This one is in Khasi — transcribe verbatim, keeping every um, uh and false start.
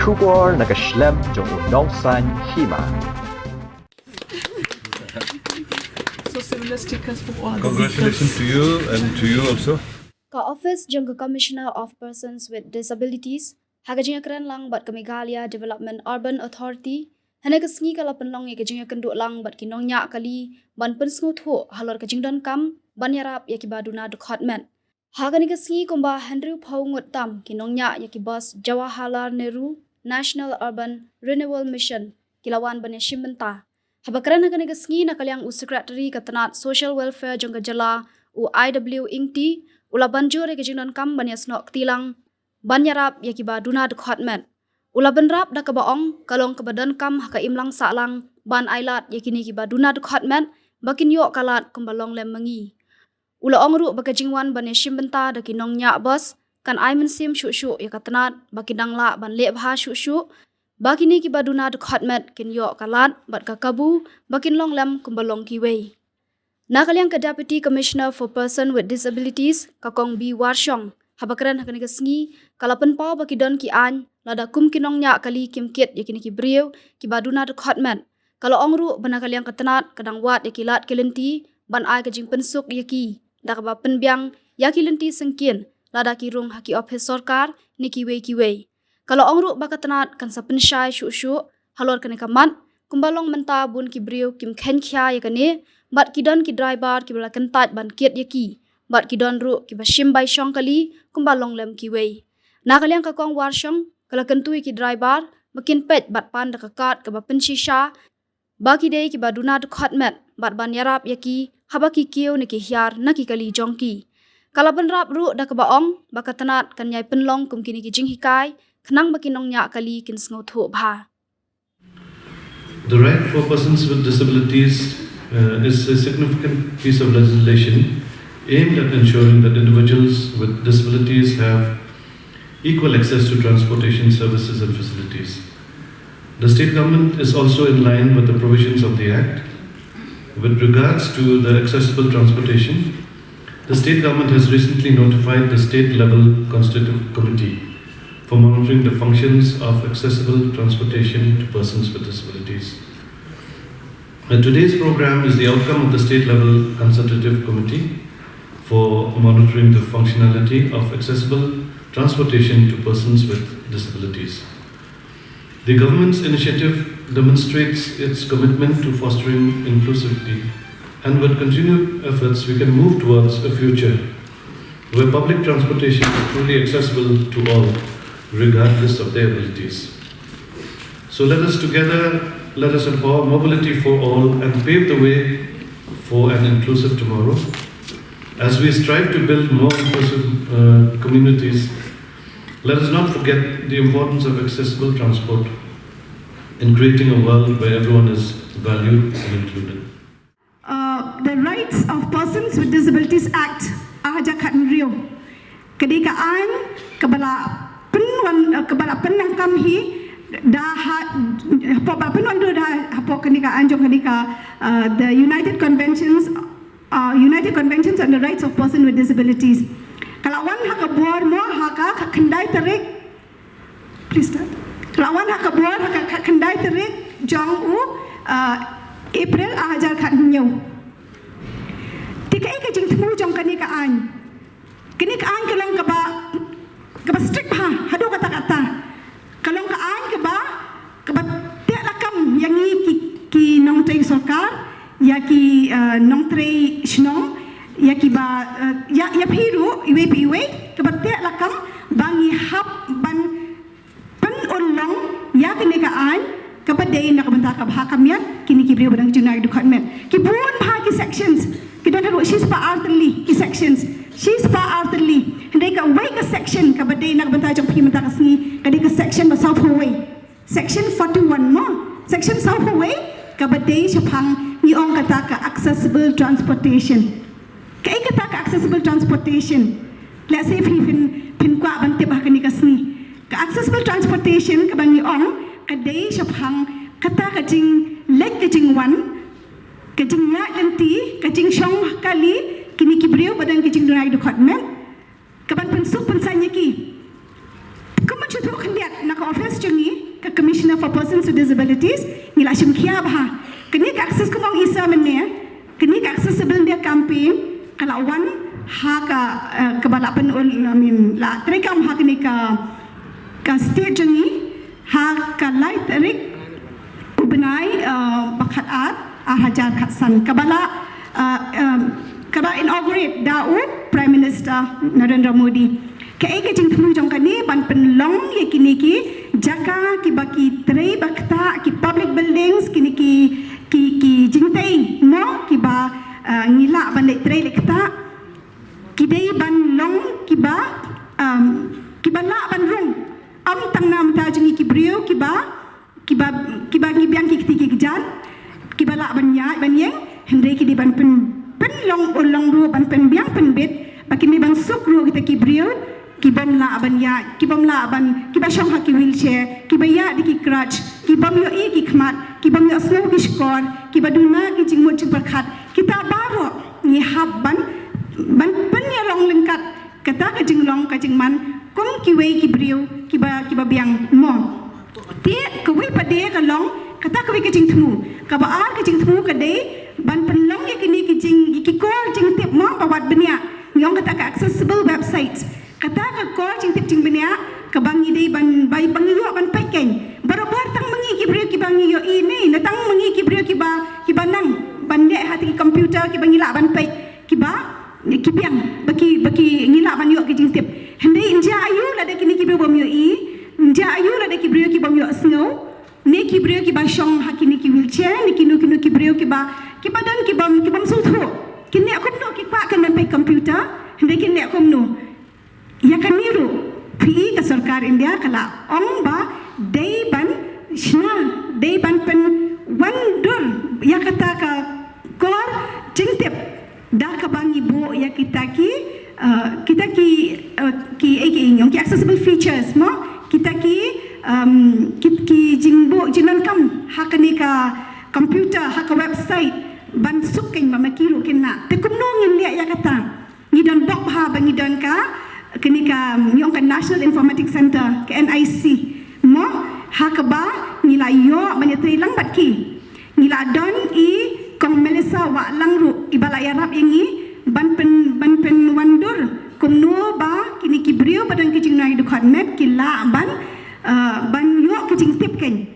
Khubor na ka shlem jong u nongsan hima. So similar stickers for all the Congratulations to you and to you also. Ka Office jong ka Commissioner of Persons with Disabilities ha ka jingïakren lang bad ka Meghalaya Development Urban Authority hynne ka sngi ka la pynlong ïa ka jingïakynduh lang bad ki nongñiah kali ban pynsngewthuh halor ka jingdonkam ban ïarap ïa kiba duna dkhot met. Ha kane ka sngi kumba hynriewphew ngut tam ki nongñiah ïa ki bus Jawaharlal Nehru National Urban Renewal Mission ki la wan ban ïashim bynta. Haba kren ha kane ka sngi na ka liang u Secretary ka tnat Social Welfare jong ka jylla u I W Ingti u la ban jur ïa ka jingdonkam ban ïasnoh kti lang ban ïarap ïa kiba duna dkhot met. U la bynrap da kaba ong ka long kaba donkam ha ka imlang sahlang ban ailad ïa kine kiba duna dkhot met ba kin ïoh ka lad kumba long lem ma ngi. U la ong ruh ba ka jingwan ban ïashim bynta da ki nongñiah bus kan ai mynsiem shuh shuh ïa ka tnat ba kin dang lah ban leh bha shuh shuh ba kine kiba duna dkhot met kin ïoh ka lad bad ka kabu ba kin long lem kumba long kiwei. Na ka liang ka Deputy Commissioner for Person with Disabilities ka Kong B Warshong haba kren ha kane ka sngi ka la pynpaw ba ki don ki aiñ lada kum ki nongñiah kali kim kit ïa kine ki briew kiba duna dkhot met. Ka la ong ruh ba na ka liang ka tnat ka dang wad ïa ki lad ki lynti ban ai ka jingpynsuk ïa ki da kaba pynbiang ïa ki lynti syngkien lada ki rung ha ki ophis sorkar ne kiwei kiwei. Ka la ong ruh ba ka tnat kan sa pynshai shuh shuh halor kane ka mat kumba long mynta bun ki briew kim kheiñ khia ïa kane bad ki don ki driver kiba la kyntait ban kit ïa ki bad ki don ruh kiba shim bai shong kali kumba long lem kiwei. Na ka liang ka Kong Warshong ka la kyntu ïa ki driver ba kin peit bad pan da ka kad kaba pynshisha ba ki dei kiba duna dkhot met bad ban ïarap ïa ki haba ki kiew ne ki hiar na ki kali jong ki. Ka la bynrap ruh da kaba ong ba ka tnat kan ïai pynlong kum kine ki jinghikai khnang ba ki nongñiah kali kin sngewthuh bha. The right for persons with disabilities uh, is a significant piece of legislation aimed at ensuring that individuals with disabilities have equal access to transportation services and facilities. The state government is also in line with the provisions of the Act. With regards to the accessible transportation, the state government has recently notified the state level constitutive committee for monitoring the functions of accessible transportation to persons with disabilities. Uh, today's program is the outcome of the state level consultative committee for monitoring the functionality of accessible transportation to persons with disabilities. The government's initiative demonstrates its commitment to fostering inclusivity, and with continued efforts, we can move towards a future where public transportation is truly accessible to all, regardless of their abilities. So let us together, let us empower mobility for all and pave the way for an inclusive tomorrow. As we strive to build more inclusive uh, communities, let us not forget the importance of accessible transport in creating a world where everyone is valued and included. Uh, the Rights of Persons with Disabilities Act, arhajar khathynriew. Ka dei ka aiñ kaba la pynwan, uh, kaba la pyndonkam hi da ha, hapoh ba pynwandur da hapoh kane ka aiñ jong kane ka, uh, the United Conventions, uh, United Conventions on the Rights of Persons with Disabilities. Ka la wan ha ka bor mo ha ka khatkhyndai tarik Please start. Ka la wan ha ka bor ha ka khyndai tarik jong u, uh, April arhajar khathynñiew. Te kaei ka jingthmu jong kane ka aiñ? Kane ka aiñ ka long kaba, kaba strict bha haduh katta katta. Ka long ka aiñ kaba, kaba teh lakam ïa ngi ki, ki nongtrei sorkar, ïa ki, uh, nongtrei shnong, ïa kiba, uh, ïa, ïa phi ruh iwei pa iwei, kaba teh lakam ba ngi hap ban pynurlong ïa kane ka aiñ kaba dei na ka bynta ka bha ka miat kine ki briew ba dang ju nai dkhot met. Ki bun bha ki sections, ki don haduh shispah artylli ki sections, shispah artylli. Hynrei kawei ka section kaba dei na ka bynta jong phi mynta ka sngi ka dei ka section ba sawphew wei. Section forty-one mo. Section sawphew wei kaba dei shaphang ngi ong kata ka accessible transportation. Kaei kata ka accessible transportation? Lehse phi phin, phin kwah ban tip ha kane ka sngi. Ka accessible transportation kaba ngi ong ka dei shaphang kata ka jingleit ka jingwan, ka jingïaid lynti, ka jingshong kali kine ki briew ba don ka jingduna dkhot met, kaban pynsuk pynsaiñ ïa ki. Kumba shu thuh khyndiat, Na ka office jong ngi ka Commissioner for Persons with Disabilities, ngi la shim khia bha. Kane ka access, kumba ong i sa mynne, kane ka Accessible India campaign ka la wan ha ka, eh, kaba la pynul, I mean, la treikam ha kane ka, ka state jong ngi ha ka lai tarik u bnai, eh, ba khatar, ar hajar khatsan, kaba la, eh, em, kaba inaugurate da u Prime Minister Narendra Modi. Kaei ka jingthmu jong kane? Ban pynlong ïa kine ki jaka kiba ki trei ba ktah, ki public buildings, kine ki, ki, ki jingtei mo kiba, eh, ngi lah ban leit trei leit ktah, ki dei ban long kiba, em, kiba lah ban rung. Ym tang na bynta jong ngi ki briew kiba, kiba, kiba ngi biang ki kti ki kjat, kiba lah ban ïaid ban ïeng, hynrei ki dei ban pyn, pynlong, u long ruh ban pynbiang pynbit ba kin dei ban suk ruh kita ki briew ki bym lah ban ïaid, ki bym lah ban, kiba shong ha ki wheelchair, kiba ïaid da ki crutch, ki bym ïohi ki khmat, ki bym ïohsngew ki shkor, kiba duna ki jingmut jingpyrkhat. Kita baroh ngi hap ban, ban pynïalong lyngkat kata ka jinglong ka jingman kum kiwei ki briew kiba, kiba biang mo. Te kawei pat de ka long kata kawei ka jingthmu. Kaba ar ka jingthmu ka dei ban pynlong ïa kine ki jing, ki kor jingtip mo ba wat bniah. Ngi ong kata ka accessible website. Kata ka kor jingtip jingbniah kaba ngi dei ban, ba, ba ngi ïoh ban peit kein. Barabor tang ma ngi ki briew kiba ngi ïohi ne, ne tang ma ngi ki briew kiba, kiba nang ban leh ha ki computer kiba ngi lah ban peit, kiba, ki biang ba ki, ba ki ngi lah ban ïoh ki jingtip. Hynrei ynja aiu lada kine ki briew bym ïohi, ynja aiu lada ki briew ki bym ïohsngew, ne ki briew kiba shong ha kine ki wheelchair, ne kino kino ki briew kiba, kiba don ki bym, ki bym sngewthuh. Kin leh kumno? Ki kwah kan ban peit computer, hynrei kin leh kumno? Ïa kane ruh phi i ka sorkar India ka la ong ba dei ban shna, dei ban pynwandur ïa kata ka kor jingtip da kaba ngi buh ïa kita ki, eh, kita ki, eh, ki, eh, ki, ki accessible features mo, kita ki, em, ki, ki jingbuh jingdonkam ha kane ka computer, ha ka website, ban suk kein ba ma ki ruh kin lah. Te kumno ngin leh ïa kata? Ngi don bok bha ba ngi don ka, kane ka, ngi ong ka National Informatics Center, ka N I C mo, ha kaba ngi la ïoh ban ïatrei lang bad ki. Ngi la don i Kong Melissa Wahlang ruh iba la ïarap ïa ngi ban pyn, ban pynwandur kumno ba kine ki briew ba don ki jingnai dkhot met ki lah ban, eh, ban ïoh ki jingtip kein.